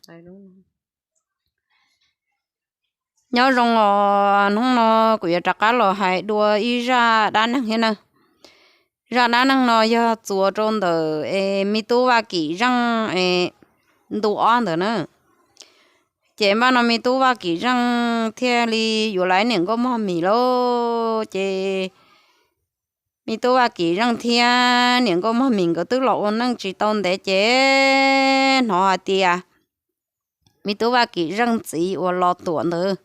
Nyob zoo os, hnub no kuv yuav rov qab los hais dua ib zaj dab neeg thiab na. Zaj dab neeg no yog txuas rau ntawm es me tub Vaj Kim Zeej es ntu ob ntawd na. Ces npaj no me tub Vaj Kim Zeej thiaj li yuav lawv niam nkauj mog mis lauj. Ces me tub Vaj Kim Zeej thiab niam nkauj mog mis nkawd twb los ua neej tsis tau ntev ces hnov hais tias me tub Vaj Kim Zeej txiv uas Los Tuam ntawd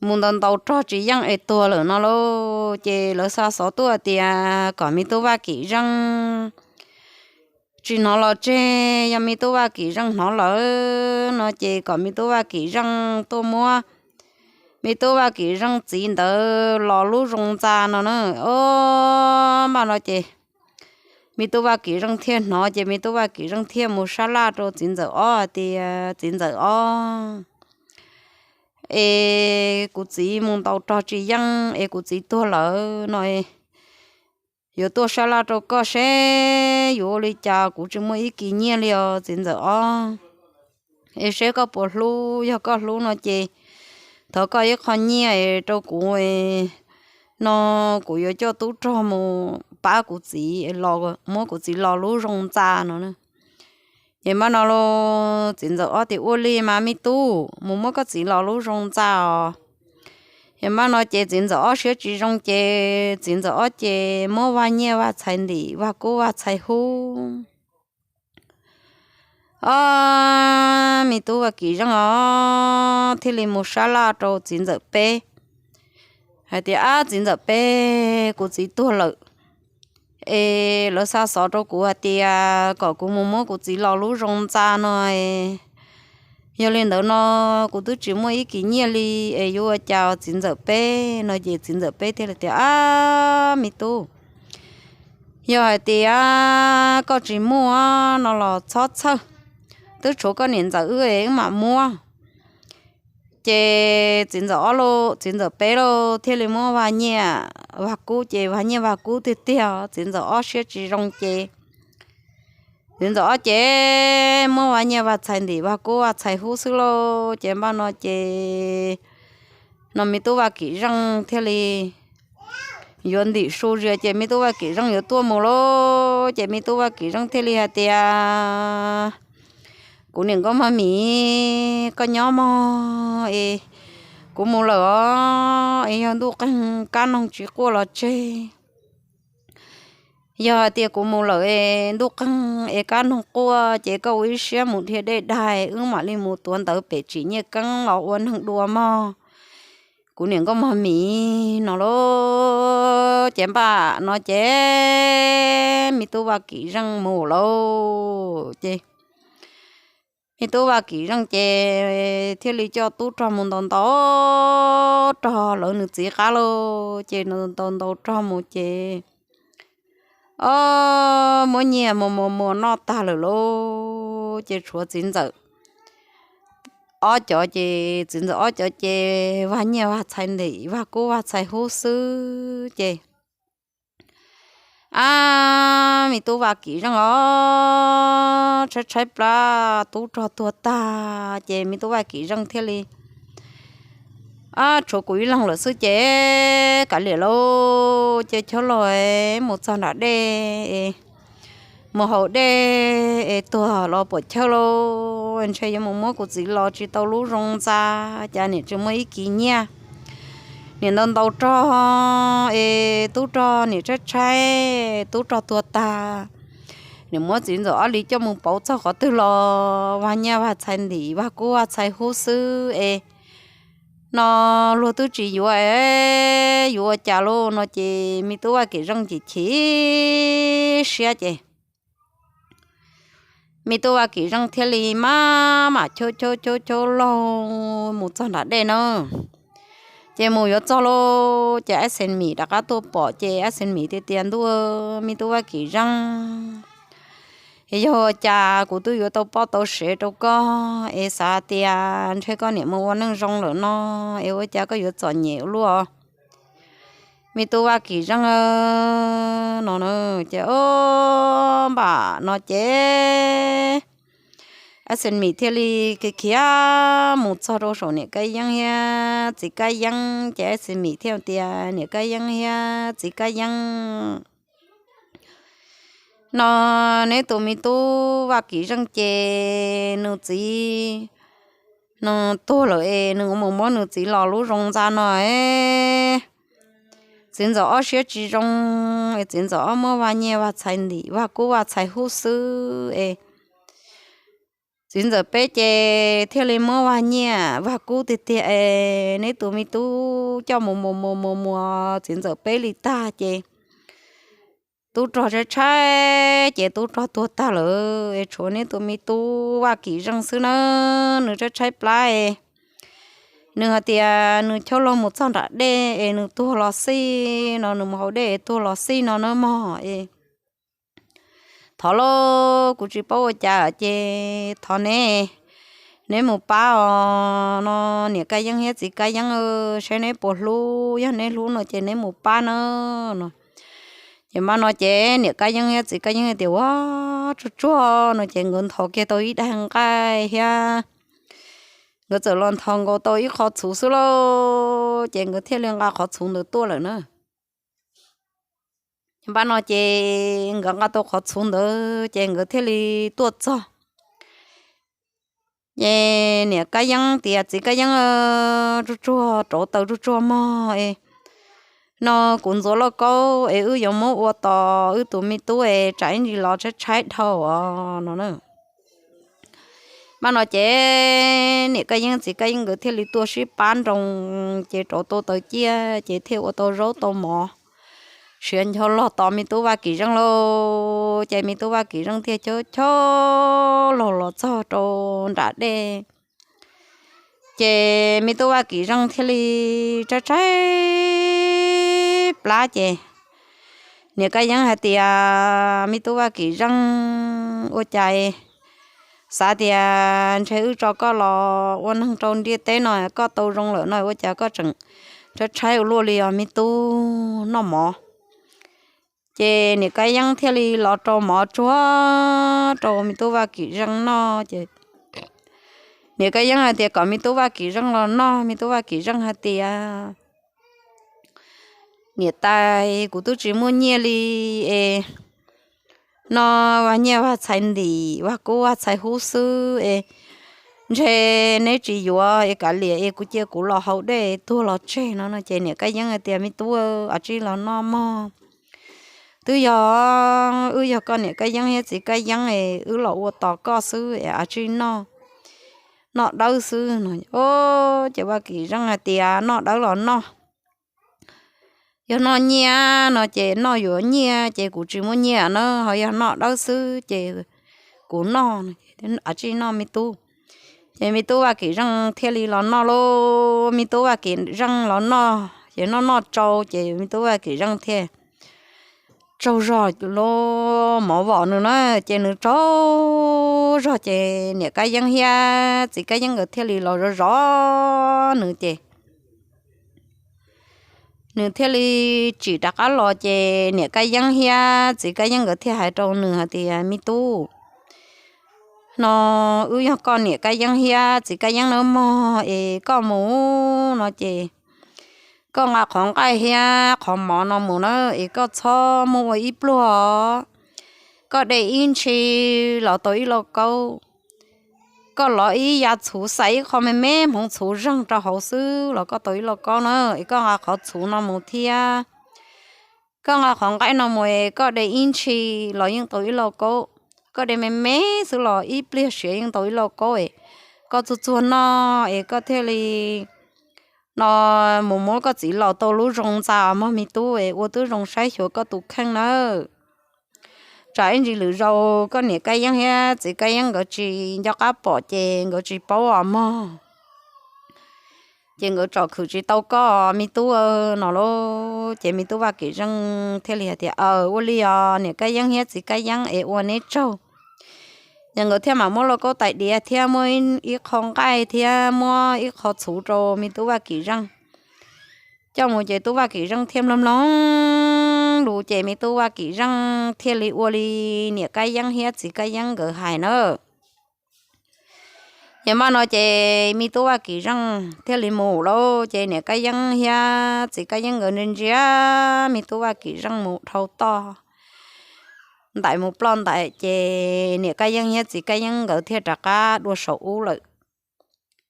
mus ntaus ntaus rog tsis yeej es tuag lawm no lauj. Ces lawv xa xov tuaj tias kom me tub Vaj Kim Zeej tsis hnov los tseg, yog me tub Vaj Kim Zeej hnov lawm no ces kom me tub Vaj Kim Zeej tuaj muab me tub Vaj Kim Zeej txiv ntawd los lub zoo ntxa no na. Ob npaj no ces me tub Vaj Kim Zeej thiaj hnov ces me tub Vaj Kim Zeej thiaj mus sab laj rau txiv ntxawm ob hais tias txiv ntxawm ob, es kuv txiv mus ntaus rog tsis yeej es kuv txiv tuag lawm no, yuav tuaj sab laj rau koj seb yuav ua li cas, kuv tsis muaj ib kis nyiaj li os txiv ntxawm ob. Es seb koj puas hlub, yog koj hlub no ces thov koj ib qho nyiaj rau kuv no, kuv yuav coj tub rog mus pab kuv txiv, muab kuv txiv lo lub zoo ntxa no. Ces npaj no txiv ntxawm ob tias ua li mas me tub, mus muab koj txiv lo lub zoo ntxa os. Ces npaj no ces txiv ntxawm ob siab tsis zoo ces txiv ntxawm ob ces muab vaj nyiaj vaj txhais ntim vaj kub vaj txhais hub. Ob, me tub Vaj Kim Zeej os thiaj li mus sab laj rau txiv ntxawm peb hais tias ab txiv ntxawm peb, kuv txiv tuag lawm es lawv xa xov rau kuv hais tias kom kuv mus muab kuv txiv lo lub zoo ntxa no, yog li ntawd no kuv twb tsis muaj ib kis nyiaj li es yuav ua cas txiv ntxawm peb no. Ces txiv ntxawm peb thiaj li tias ab me tub, yog hais tias koj tsis muaj no los txhob txhawj, twb tshuav koj niam ntxawm wb es wb mam muab. Ces txiv ntxawm ob lauj, txiv ntxawm peb lauj thiaj li muab vaj nyiaj vaj kub, ces vaj nyiaj vaj kub tiag tiag, txiv ntxawm ob siab tsis zoo ces txiv ntxawm ob ces muab vaj nyiaj vaj txhais ntim vaj kub vaj txhais hub xwb lauj. Ces npaj no ces no me tub Vaj Kim Zeej thiaj li yuav ntim su zias ces me tub Vaj Kim Zeej yuav tuaj mus lauj. Ces me tub Vaj Kim Zeej thiaj li hais tias kuv niam nkauj mog mis, koj nyob mog es kuv mus lawm os, es yog ntuj qeeg kab noog tsis quaj los tseg. Yog hais tias kuv mus lawm es ntuj qeeg es kab noog quaj ces koj ua ib siab mus dhia dej daig, wb mam li mus tuav ntawv pem tsim nyiaj keeb los ua neeg dua mog, kuv niam nkauj mog mis no lauj. Ces npaj no ces me tub Vaj Kim Zeej mus lauj. Ces me tub Vaj Kim Zeej ces thiaj li coj tub rog mus ntaus ntaus rog lawv nws txiv qab lauj. Ces ntaus ntaus rog mus ces ob, muab nyiaj muas muas muas noj tag lawm lauj. Ces tshuav txiv ntxawm ob cov ces txiv ntxawm ob cov ces vaj nyiaj vaj txhais ntim vaj kub vaj txhais hub xwb ces ab, me tub Vaj Kim Zeej os tshaib tshaib plab, tub rog tuag tag ces me tub Vaj Kim Zeej thiaj li ab, tshuav kuv ib leeg lawm xwb ces kav liam lauj. Ces chawb los mus txog nram dej, mus haus dej es tuag los puam chawj lauj. Ntshe yuav mus muab kuv txiv los tsis tau lub zoo ntxa, cas niam tsis muaj ib kis nyiaj. Niam ntaus ntaus rog es tub rog niam tshaib tshaib, tub rog tuag tag, niam muab txiv ntxawm ob li coj mus pauv txog qhov twg los vaj nyiaj vaj txhais ntim vaj kub vaj txhais hub xwb es no luag twb tsis yuav, yuav ua cas lauj no. Ces me tub Vaj Kim Zeej ces chim siab ces me tub Vaj Kim Zeej thiaj li maj mam chawb chawb chawb chawb laug mus txog nram dej na. Ces mus yuav txog lauj, ces Ab Xees Mim rov qab tuaj pom, ces Ab Xees Mim tias, tias, Ntuj, me tub Vaj Kim Zeej, yog ua cas kuv twb yuav tau poj tau sev rau koj es xav tias ntshe koj niam mus ua neej zoo lawm no es ua cas koj yuav txom nyem ua luaj, me tub Vaj Kim Zeej no. Ces o, npam no ces Ab Xis Mis thiaj li khiav khiav mus txog rau saum niam Kab Yeeb thiab txiv Kab Yeeb ces Ab Xis Mis thiaj tias, Niam Kab Yeeb thiab txiv Kab Yeeb, no neb tus me tub Vaj Kim Zeej ces nws txiv nws tuag lawm es nws mus muab nws txiv los lub zoo ntxa no es txiv ntxawm ob siab tsis zoo es txiv ntxawm ob muab vaj nyiaj vaj txhais ntim vaj kub vaj txhais hub xwb es txiv ntxawm peb ces thiaj li muab vaj nyiaj vaj kub tiag tiag es neb tus me tub coj mus mus mus mus mus txiv ntxawm peb li tag ces tub rog tshaib tshaib ces tub rog tuag tag lawm es tshuav neb tus me tub Vaj Kim Zeej xwb na, nws tshaib tshaib plab es nws hais tias nws choj log mus txog nram dej es nws tuag los xij no, nws mus haus dej es tuag los xij no na mog es thov lauj, kuv tsis paub ua cas ces thov neb, neb mus pab os no, niam Kab Yeeb thiab txiv Kab Yeeb, saib neb puas hlub, yog neb hlub no ces neb mus pab na no. Ces npaj no ces niam Kab Yeeb thiab txiv Kab Yeeb tias, Ua, tsuag tsuag no ces nkawd nthos kiag tau ib daig nqaij thiab nkawd txawm los nthos nkaus tau ib qho txhuv xwb lauj, ces nkawd thiaj li nqa qhov txhuv ntawd tuaj lawm na. Npaj no ces nkawd nqa tau qhov txhuv ntawd ces nkawd thiaj li tuaj txog. Ces niam Kab Yeeb tias, Txiv Kab Yeeb, tsuag tsuag rauv taws tsuag tsuag mog es no kuv ntxuav lauj kaub es wb yuav muab ua tos wb tus me tub es tsam ib ntsis los tshaib tshaib dhau os no. Npaj no ces niam Kab Yeeb txiv Kab Yeeb nkawd thiaj li tuaj sib pab nroo ces rauv tau taws ciaj ces thiaj ua tau zaub tau mov siav ncho log tos me tub Vaj Kim Zeej lauj. Ces me tub Vaj Kim Zeej thiaj chob chob log los txog rau nram dej. Ces me tub Vaj Kim Zeej thiaj li tshaib tshaib plab ces niam Kab Yeeb hais tias, Me tub Vaj Kim Zeej, ua cas xav tias ntshe wb tso koj los ua neeg rau ntiaj teb no koj tau zoo lawm no ua cas koj tseem tshaib tshaib ua luaj li os me tub, noj mov. Ces niam Kab Yeeb thiaj li los rau mov tsuag rau me tub Vaj Kim Zeej noj ces niam Kab Yeeb hais tias kom me tub Vaj Kim Zeej los noj, me tub Vaj Kim Zeej hais tias, Niam tais, kuv twb tsis muaj nyiaj li es no vaj nyiaj vaj txhais ntim vaj kub vaj txhais hub xwb es ntshe neb tsis yuav es kav liam es kuv cia kuv los haus dej tuag los tseg no no. Ces niam Kab Yeeb hais tias, Me tub, av tsij los noj mog. Twb yog wb yog koj niam Kab Yeeb thiab txiv Kab Yeeb es wb los ua tos koj xwb es av tsij noj, noj dawb xwb no. Ces Vaj Kim Zeej hais tias, Noj dawb los noj, yog noj nyiaj no ces noj yuav nyiaj ces kuv tsis muaj nyiaj na, ho yog noj dawb xwb ces kuv noj, av tsij noj me tub. Ces me tub Vaj Kim Zeej thiaj li los noj lauj. Me tub Vaj Kim Zeej los noj ces noj noj tsau ces me tub Vaj Kim Zeej thiaj tsaug zog lub mov vom nws na, ces nws tsaug zog ces niam Kab Yeeb thiab txiv Kab Yeeb nkawd thiaj li los zov zov nws ces nws thiaj li tsim rov qab los ces niam Kab Yeeb thiab txiv Kab Yeeb nkawd thiaj hais rau nws hais tias, Me tub, no wb yog koj niam Kab Yeeb thiab txiv Kab Yeeb nawb mog, es koj mus no ces koj nqa qhov nqaij thiab qhov mov no mus na, es koj txhob muab ua ib pluag, koj de ib ntshis los tau ib lauj kaub, koj lov ib yav txhuv, xaws ib qho me me hmoov txhuv zeeg rau hauv xwb los koj tau ib lauj kaub na, es koj nqa qhov txhuv no mus thiab koj nqa qhov nqaij no mus es koj de ib ntshis los yeej tau ib lauj kaub, koj de me me xwb los ib pliag siav yeej tau ib lauj kaub es koj txuag txuag noj es koj thiaj li no mus muab koj txiv laus tau lub zoo ntxa mog me tub, es ua tib zoo saib xyuas koj tus kheej nawb. Tsam ib ntsis lwm zaus koj niam Kab Yeeb thiab txiv Kab Yeeb nkawd tsis nco qab pom ces nkawd tsis paub os mog, ces nkawd tsom khwm tsis tau koj me tub no lauj. Ces me tub Vaj Kim Zeej thiaj li hais tias, Aws, ua li os niam Kab Yeeb thiab txiv Kab Yeeb, es ua neb tsaug. Ces nkawd thiaj mam muab lauj kaub tais diav thiab muab ib qho nqaij thiab muab ib qho txhuv rau me tub Vaj Kim Zeej coj mus ces tub Vaj Kim Zeej thiaj mloog mloog lus ces me tub Vaj Kim Zeej thiaj li ua li niam Kab Yeeb thiab txiv Kab Yeeb nkawd hais na. Ces npaj no ces me tub Vaj Kim Zeej thiaj li mus lawm. Ces niam Kab Yeeb thiab txiv Kab Yeeb nkawd ntsia ntsia me tub Vaj Kim Zeej mus dhau toj ntais mus ploj ntais, ces niam Kab Yeeb thiab txiv Kab Yeeb nkawd thiaj rov qab dua saum ub lawm.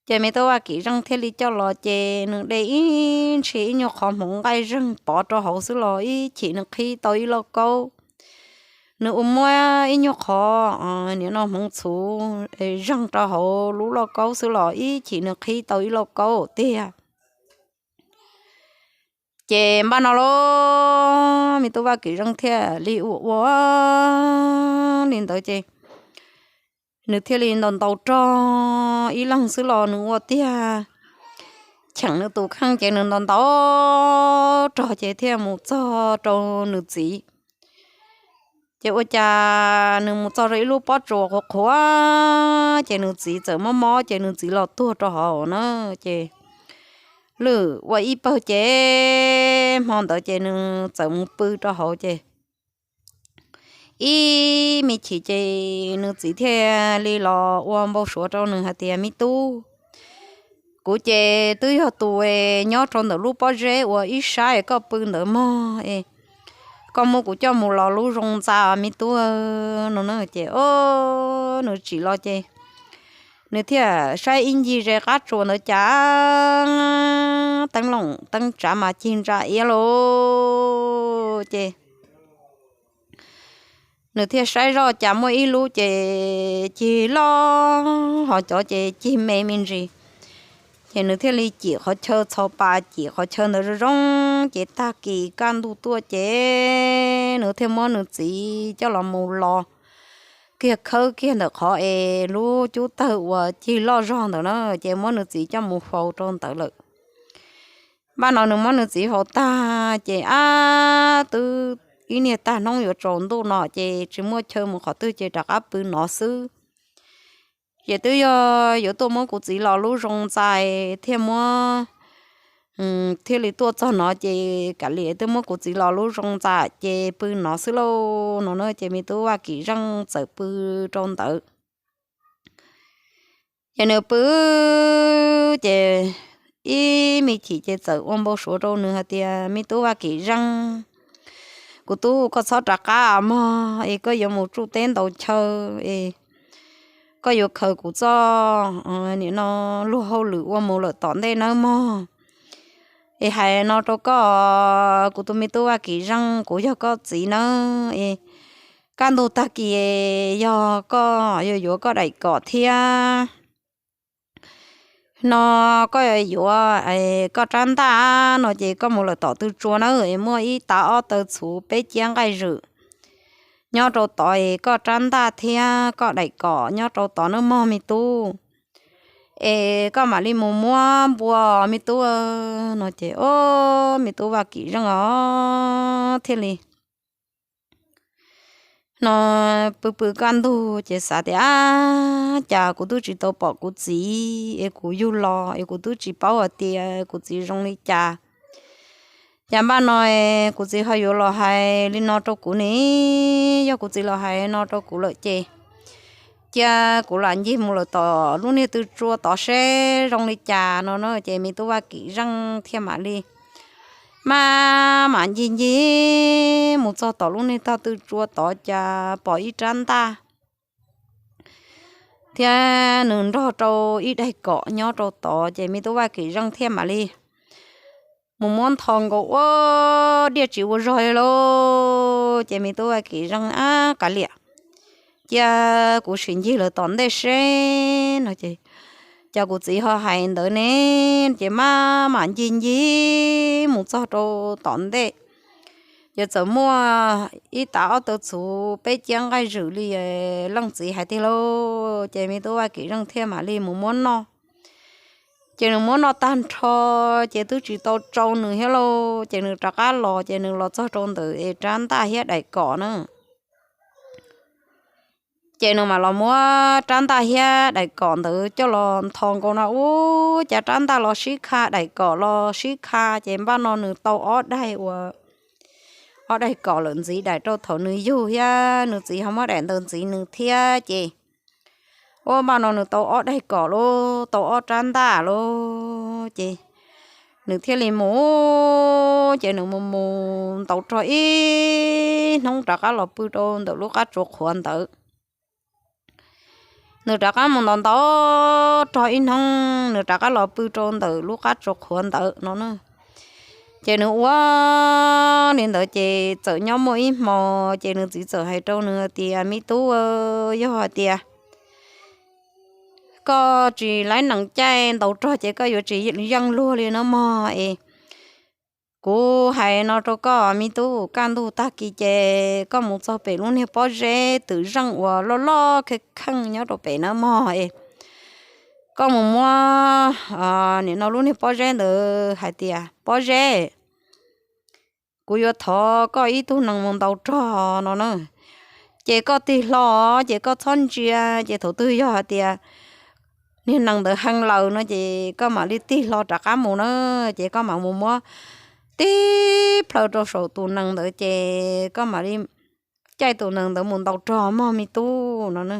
Ces me tub Vaj Kim Zeej thiaj li coj los, ces nws de ib ntshis ib nyuag qhov hmoov nqaij zeeg pov rau hauv xwb los ib chim nws qhib tau ib lauj kaub. Nws ua muab ib nyuag qhov nim no hmoov txhuv zeeg rau hauv lub lauj kaub xwb los ib chim nws qhib tau ib lauj kaub tiag. Ces npaj no lauj, me tub Vaj Kim Zeej thiaj li ua ua li ntawd ces nws thiaj li ntaus ntaus rog ib leeg xwb los nws ua tiag. Cheem nws tus kheej ces nws ntaus ntaus rog ces thiaj mus txog rau nws txiv. Ces ua cas nws mus txog rau ib lub pob tsuas qhuav qhuav, ces nws txiv txawm mob mob ces nws txiv los tuag rau hauv na. Ces lwj ua ib pawg ces hmo ntawd ces nws txawm mus pw rau hauv ces ib me chim ces nws txiv thiaj li los ua npau suav rau nws hais tias, Me tub, kuv ces twb yog tus nyob rau ntawm lub pob zeb uas ib sab es koj pw ntawd mog es koj muab kuv coj mus los lub zoo ntxa me tub no na. Ces o, nws tsim los ces nws thiaj saib ib ncig ze qab tsuas ntawd cas teeb loom teeb tsav mas cig ntsa iab lauj. Ces nws thiaj saib zoj cas muaj ib lub ces cig loj ho cov ces cig me me ntsis. Ces nws thiaj li cim qhov chaw txhos pas, cim qhov chaw ntawd zoo zoo ces tag kis kaj ntug tuaj ces nws thiaj muab nws txiv coj los mus los kiag khawb kiag ntawm qhov es lub cub tawg uas cig loj zog ntawd na, ces muab nws txiv coj mus faus rau ntawd lawm. Npaj no nws muab nws txiv faus tag ces ab twb ib niag tag hnub yuav tsaus ntuj no ces tsis muaj chaw mus qhov twg ces rov qab pw no xwb. Ces twb yog yuav tuaj muab kuv txiv los lub zoo ntxa thiaj muab, thiaj li tuaj txog no ces kav liam twb muab kuv txiv los lub zoo ntxa ces pw no xwb lauj no na. Ces me tub Vaj Kim Zeej txawm pw rau ntawd. Ces nws pw ces ib me chim ces txawm ua npau suav rau nws hais tias, Me tub Vaj Kim Zeej, kuv tub, koj txhob rov qab mog es koj yuav mus tsuj teb ntaus chaw es koj yuav khaws kuv txoj nim no luag hauj lwm ua mus lawm tom ntej nawb mog. Es hais no rau koj, kuv tus me tub Vaj Kim Zeej, kuv yog koj txiv nawb es kaj ntug tag kis yog koj yuav yuav koj daim kom thiab no koj yuav yuav koj rab ntaj no ces koj mus lawm tom tw tsua na es muaj ib tav ob taw txhuv peb ciab nqaij zwm nyob rau tod es koj rab ntaj thiab koj daim kom nyob rau tod nawb mog me tub. Es koj mam li mus muab npua me tub no ces o, me tub Vaj Kim Zeej os thiaj li no pw pw kaj ntug ces xav tias, Ab, cas kuv twb tsis tau pom kuv txiv es kuv yug los es kuv twb tsis paub hais tias kuv txiv zoo li cas. Cas npaj no kuv txiv ho yuav los hais li no rau kuv ne? Yog kuv txiv los hais no rau kuv lawm ces cia kuv lam ncig mus lawm tom lub niag tw tsua tod seb zoo li cas no na. Ces me tub Vaj Kim Zeej thiaj mam li maj mam ncig ncig mus txog tom lub niag tog tw tsua tod cas pom ib rab ntaj thiab nws nrog rau ib daig kom nyob rau tod. Ces me tub Vaj Kim Zeej thiaj mam li mus muab ntho nkaus ua diaj tsis ua zog li lauj. Ces me tub Vaj Kim Zeej, Ab, kav liam, cia kuv sim ncig lawm tom ntej seb no ces cas kuv txiv ho hais ntawd ne. Ces maj mam ncig ncig mus txog rau tom ntej, ces txawm muaj ib tav ob taw txhuv peb ciab nqaij zwm li leej txiv hais tiag lauj. Ces me tub Vaj Kim Zeej thiaj mam li mus muab noj. Ces nws muab noj tag nrho ces twb tsis tau tsau nws thiab lauj. Ces nws rov qab los, ces nws los txog rau ntawm es rab ntaj thiab daim kom na. Ces nws mam los muab rab ntaj thiab daim kom ntawd coj los ntho nkaus no, ua cas rab ntaj los sib kha daim kom los sib kha. Ces npaj no nws tau ob daig ua ob daig kom lawm ntxiv daim rau thaum nws yug thiab nws txiv ho muab daim ntawd ntxiv nws thiab ces Ua npaj no nws tau ob daig kom lauj, tau ob rab ntaj lauj, ces nws thiaj li mus, ces nws mus mus ntaus rog ib hnub rov qab los pw rau ntawm lub qab tsuas qhuav ntawd. Nws rov qab mus ntaus ntaus rog ib hnub, nws rov qab los pw rau ntawm lub qab tsuas qhuav ntawd no na. Ces nws ua li ntawd ces txawm nyob muaj ib hmo, ces nws txiv txawm hais rau nws tias, Me tub, yog hais tias koj tsis laib nees caij ntaus rog ces koj yuav tsis yeej luag li no mog es. Kuv hais no rau koj, me tub, kaj ntug tag kis ces koj mus txog pem lub niag pob zeb twm zeej uas loj loj kheej kheej nyob rau pem na mog es, koj mus muab nim no lub niag pob zeb ntawd hais tias, Pob zeb, kuv yuav thov koj ib tug nees mus ntaus rog no na. Ces koj tig hlo, ces koj txhob ntsia, ces thaum twg yog hais tias niag nees ntawd hee laws no ces koj mam li tig hlo rov qab mus na. Ces koj mam mus muab tib plhaw rau saum tus nees ntawd ces koj mam li caij tus nees ntawd mus ntaus rog mog me tub no na.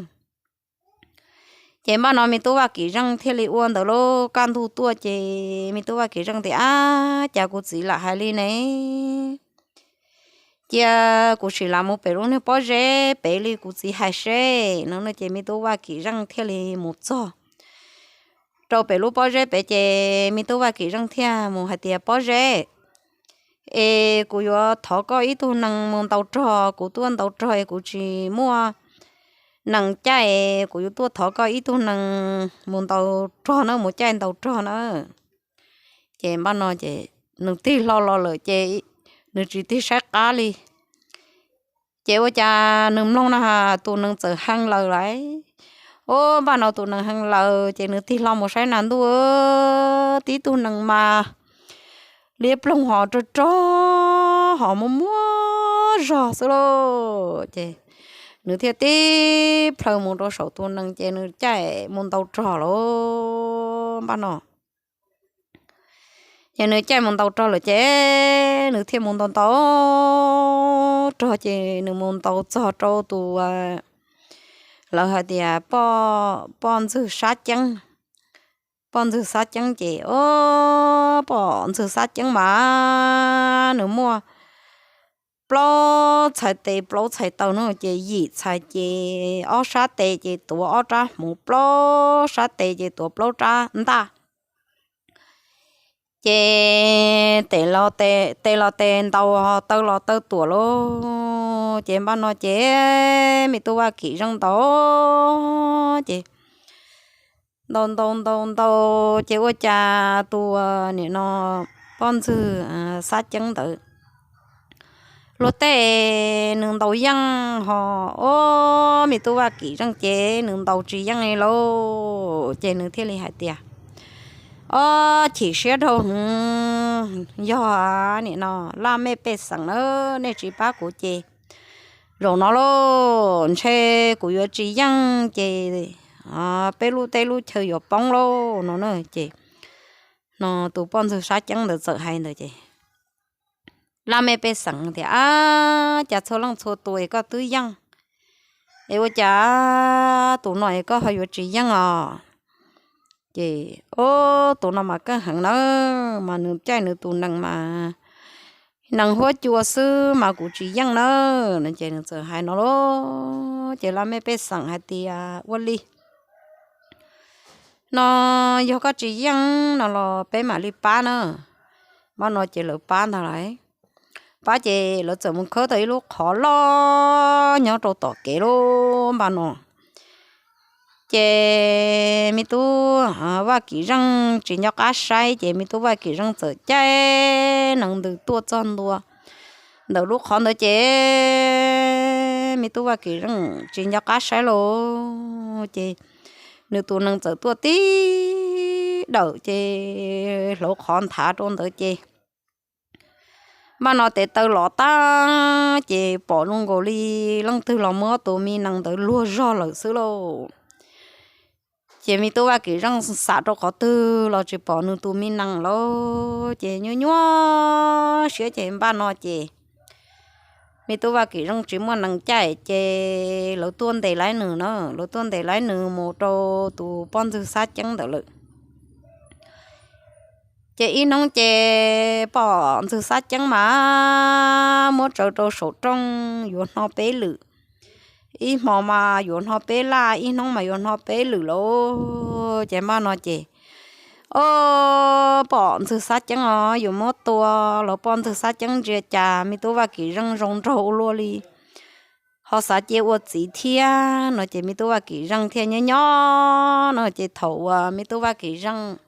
Ces npaj no me tub Vaj Kim Zeej thiaj li ua ntawd lauj. Kaj ntug tuaj ces me tub Vaj Kim Zeej tias, Ab, cas kuv txiv lam hais li ne? Cia kuv sim lam mus pem lub niag pob zeb pem li kuv txiv hais seb no no. Ces me tub Vaj Kim Zeej thiaj li mus txog rau pem lub pob zeb pem ces me tub Vaj Kim Zeej thiaj mus hais tias, Pob zeb, es kuv yuav thov koj ib tug nees mus ntaus rog, kuv tuaj ntaus rog es kuv tsis muaj nees caij, kuv yuav tuaj thov koj ib tug nees mus ntaus rog na, mus caij ntaus rog na. Ces npaj no ces nws tig hlo los lawm ces nws tsis tig saib qab li. Ces ua cas nws mloog na, tus nees txawm hee laws lawm. Ua npaj no tus nees hee laws ces nws tig hlo mus saib na ntuj, tib tug nees mas liab ploog ho rog rog ho muaj muaj zog xwb lauj. Ces nws thiaj tib plhaw mus rau saum tus nees ces nws caij mus ntaus rog lauj npaj no. Ces nws caij mus ntaus rog lawm ces nws thiaj mus ntaus ntaus rog ces nws mus ntaus txog rau tus, lawv hais tias poj ntxwg Xab Ceeb. Poj ntxwg Xab Ceeb ces, o, poj ntxwg Xab Ceeb mas nws muaj plaub txhais tes plaub txhais taw no ces yim txhais ces ob sab tes ces tuav ob rab hmuv, plaub sab tes ces tuav plaub rab ntaj. Ces tes los tes ntaus, taw los taw tuam lauj. Ces npaj no ces me tub Vaj Kim Zeej ntaus ces ntaus ntaus ntaus ntaus ces ua cas tus, nim no, poj ntxwg Xab Ceeb ntawd luag tej nws ntaus yeej ho, o, me tub Vaj Kim Zeej ces nws ntaus tsis yeej li lauj. Ces nws thiaj li hais tias, O, chim siab dhau hwv, yog nim no laj mej pej xeem na, nej tsis pab kuv ces zaum no lauj ntshe kuv yuav tsis yeej ces peb lub teb lub chaw yuav poob lauj no na. Ces no tus poj ntxwg Xab Ceeb ntawd txawm hais ntawd ces laj mej pej xeem tias, Ab, cas txhua leej txhua tus es koj twb yeej, es ua cas tus no es koj ho yuav tsis yeej os? Ces, o, tus no mas keej heev nawb, mas nws caij nws tus nees mas nees huab cua xwb mas kuv tsis yeej nawb no. Ces nws txawm hais no lauj. Ces laj mej pej xeem hais tias, Ua li no, yog koj tsis yeej no los peb mam li pab na. Npaj no ces lawv pab ntag lauj. Pab ces lawv txawm mus khawb tau ib lub qhov loj nyob rau tom kev lauj npaj no. Ces me tub Vaj Kim Zeej tsis nco qab saib ces me tub Vaj Kim Zeej txawm caij nees ntws tuaj txog ntua ntawm lub qhov ntawd ces me tub Vaj Kim Zeej tsis nco qab saib lauj. Ces nws tus nees txawm tuaj tib dawm ces hlauv qhov nthav rau ntawd ces npaj no tes taw los tag ces pom zoo nkaus li leej twg los muab tus me nees ntawd luag zog lawm xwb lauj. Ces me tub Vaj Kim Zeej xam rau qhov twg los tsis pom nws tus me nees lauj. Ces nyuaj nyuaj siab ces npaj no ces me tub Vaj Kim Zeej tsis muaj nees caij ces lawv tuaj ntes laib nws na, lawv tuaj ntes laib nws mus rau tus poj ntxwg Xab Ceeb ntawd lawm. Ces ib hnub ces poj ntxwg Xab Ceeb mas muab tsaws rau saum rooj yuav hno peb lwm, ib hmo mas yuav hno peb laj, ib hnub mas yuav hno peb lwm lauj. Ces npaj no ces, o, poj ntxwg Xab Ceeb os yuav muab tua los poj ntxwg Xab Ceeb ntsia cas me tub Vaj Kim Zeej zoo nraug ua luaj li, ho xav cia ua txiv thiab no ces me tub Vaj Kim Zeej thiaj nyob nyob no ces thaum uas me tub Vaj Kim Zeej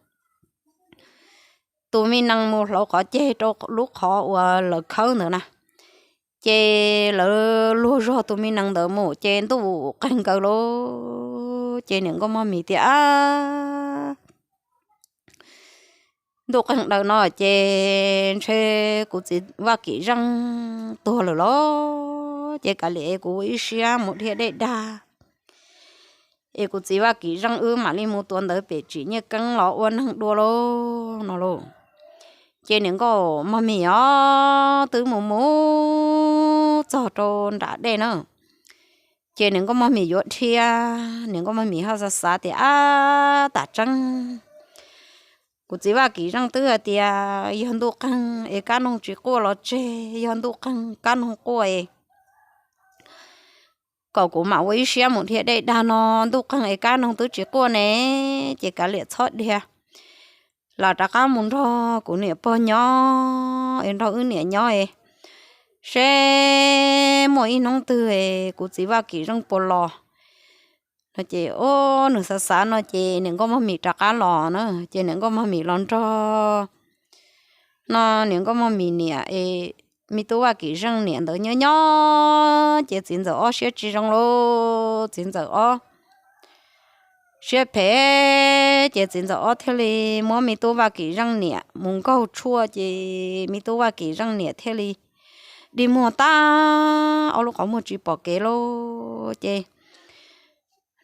tus me nees mus hlauv qhov ceg rau lub qhov uas lawv khawb ntawd na, ces lawv luag zog tus me nees ntawd mus ces ntuj qeeg nkaus lauj. Ces niam nkauj mog mis tias, a, ntuj qeeg daws no ces ntshe kuv txiv Vaj Kim Zeej tuag lawm los ces kav liam es kuv ua ib siab mus dhia dej dag es kuv txiv Vaj Kim Zeej wb mam li mus tua ntawd pem tsim nyiaj keeb los ua neeg dua lauj no lauj. Ces niam nkauj mog mis os twb mus mus txog rau nram dej na, ces niam nkauj mog mis yuav dhia, niam nkauj mog mis ho xav xav tias, ab, tam tseeb kuv txiv Vaj Kim Zeej twb hais tias yog ntuj qeeg es kab noog tsis quaj los tseg, yog ntuj qeeg kab noog quaj es kom kuv mam ua ib siab mus dhia dej dag no, ntuj qeeg es kab noog twb tsis quaj ne, ces kav liam txhob dhia, lam rov qab mus nrog kuv niam pog nyob es nrog wb niam nyob es seb muaj ib hnub twg kuv txiv Vaj Kim Zeej puas los no ces, o, nws xav xav no ces niam nkauj mog mis rov qab los na, ces niam nkauj mog mis los nrog no niam nkauj mog mis niam es me tub Vaj Kim Zeej niam ntawd nyob nyob ces txiv ntxawm ob siab tsis zoo lauj, txiv ntxawm ob siab phem ces txiv ntxawm ob thiaj li muab me tub Vaj Kim Zeej niam mus nkaug tshuaj ces me tub Vaj Kim Zeej niam thiaj li dig muag tag, ob lub qhov muag tsis pom kev lauj. Ces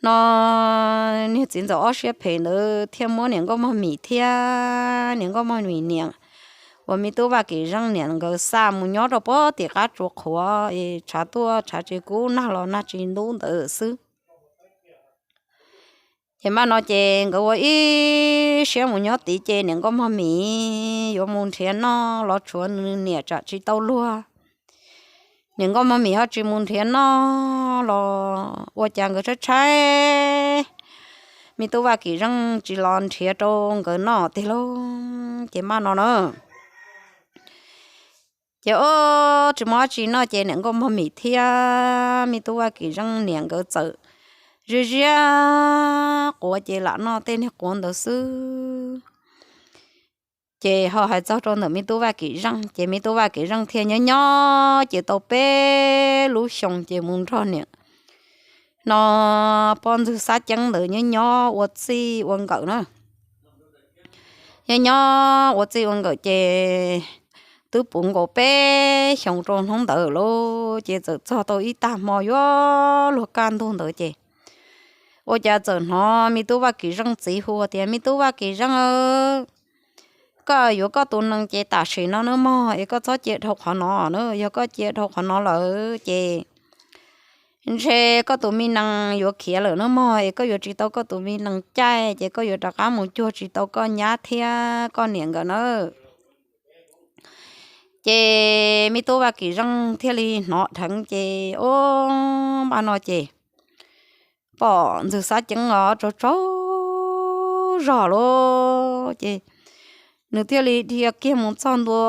no niag txiv ntxawm ob siab phem ntawd thiaj muab niam nkauj mog mis thiab niam nkauj mog mis niam uas me tub Vaj Kim Zeej niam nkawd xa mus nyob rau puag tim qab tsua qhuav es tshav tuaj tshav tsis kub nag los nag tsis ntub ntawd xwb. Ces npaj no ces nkawd ua ib siab mus nyob tid ces niam nkauj mog mis yuav mus nrhiav noj los tshuav nws niam tsam tsis tau luag. Niam nkauj mog mis ho tsis mus nrhiav noj los ua cas nkawd tshaib tshaib, me tub Vaj Kim Zeej tsis los nrhiav rau nkawd noj tiag lauj. Ces npaj no na ces ob tsis muaj dab tsi noj ces niam nkauj mog mis thiab me tub Vaj Kim Zeej niam nkawd txawm ziab ziab quav ces lam noj tej niag quav ntawd xwb. Ces ho hais txog rau ntawm me tub Vaj Kim Zeej ces me tub Vaj Kim Zeej thiaj nyob nyob ces tau peb lub xyoo ces mus nrog niam no poj ntxwg Xab Ceeb ntawd nyob nyob ua txij ua nkawm na. Nyob nyob ua txij ua nkawm ces twb puv nkaus peb xyoos rau hnub ntawd lauj, ces txawm txog tau ib tag hmo yuav luag kaj ntug ntawd ces ua cas txawm hnov me tub Vaj Kim Zeej txiv hu tias, me tub Vaj Kim Zeej, koj yuav koj tus nees ces tam sim no nawb mog es koj txhob cia dhau qhov no na, yog koj cia dhau qhov no lawm ces ntshe koj tus me nees yuav khiav lawm nawb mog es koj yuav tsis tau koj tus me nees caij ces koj yuav rov qab mus cuag tsis tau koj nyab thiab koj niam nkawd nawb. Ces me tub Vaj Kim Zeej thiaj li hnov dheev ces o, npaj no ces poj ntxwg Xab Ceeb os tsaug tsaug zog lauj ces nws thiaj li dhia kiag mus txog ntua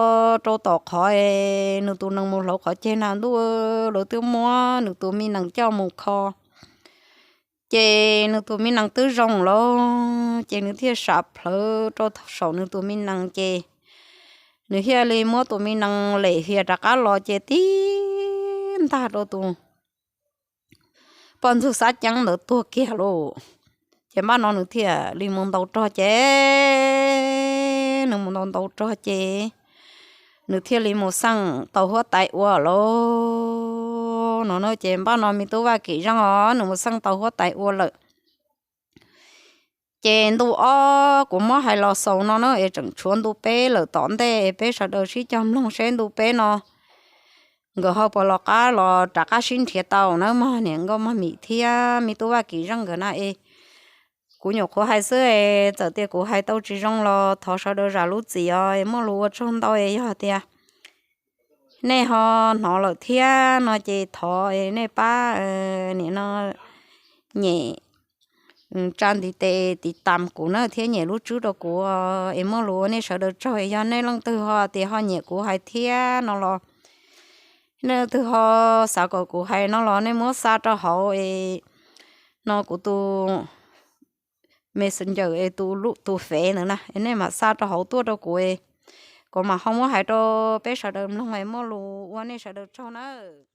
rau tom qhov es nws tus nees mus hlauv qhov ceg na ntuj, lawv twb muab nws tus me nees coj mus kho ces nws tus me nees twb zoo lauj ces nws thiaj sam plhawv rau saum nws tus me nees ces nws thiaj li muab tus me nees lem hias rov qab los ces tib ntag rau tus poj ntxwg Xab Ceeb ntawd tuag kiag lauj. Ces npaj no nws thiaj li mus ntaus rog ces nws mus ntaus ntaus rog ces nws thiaj li mus xeej tau huab tais ua lauj no na. Ces npaj no me tub Vaj Kim Zeej os nws mus xeej tau huab tais ua lawm. Ces ntu ob kuv muab hais los xaus no na es tseem tshuav ntu peb lawm tom ntej es peb sawv daws sib cog mloog seb ntu peb no nkawd ho puas los qab los rov qab sib nrhiav tau nawb mog niam nkauj mog mim thiab me tub Vaj Kim Zeej nkawd na es. Kuv nyuam qhuav hais xwb es txawm tias kuv hais tau tsis zoo los thov sawv daws zam lub txim os es muaj lus ua tsaug ntau es yog tias nej ho hnov lawm thiab no ces thov es nej pab nim no nyem tsa ntiv tes tiv tam kuv na thiab nyem lub tswb rau kuv es muaj lus ua nej sawv daws tsaug es yog nej leej twg ho tias ho nyiam kuv hais thiab no los nej leej twg ho xav kom kuv hais no los nej muab xa rau hauv es no kuv tus Messenger es tus lub tus fev ntawd na es nej mam xa rau hauv tuaj rau kuv es kuv mam ho muab hais rau peb sawv daws mloog es muaj lus ua nej sawv daws tsaug nawb.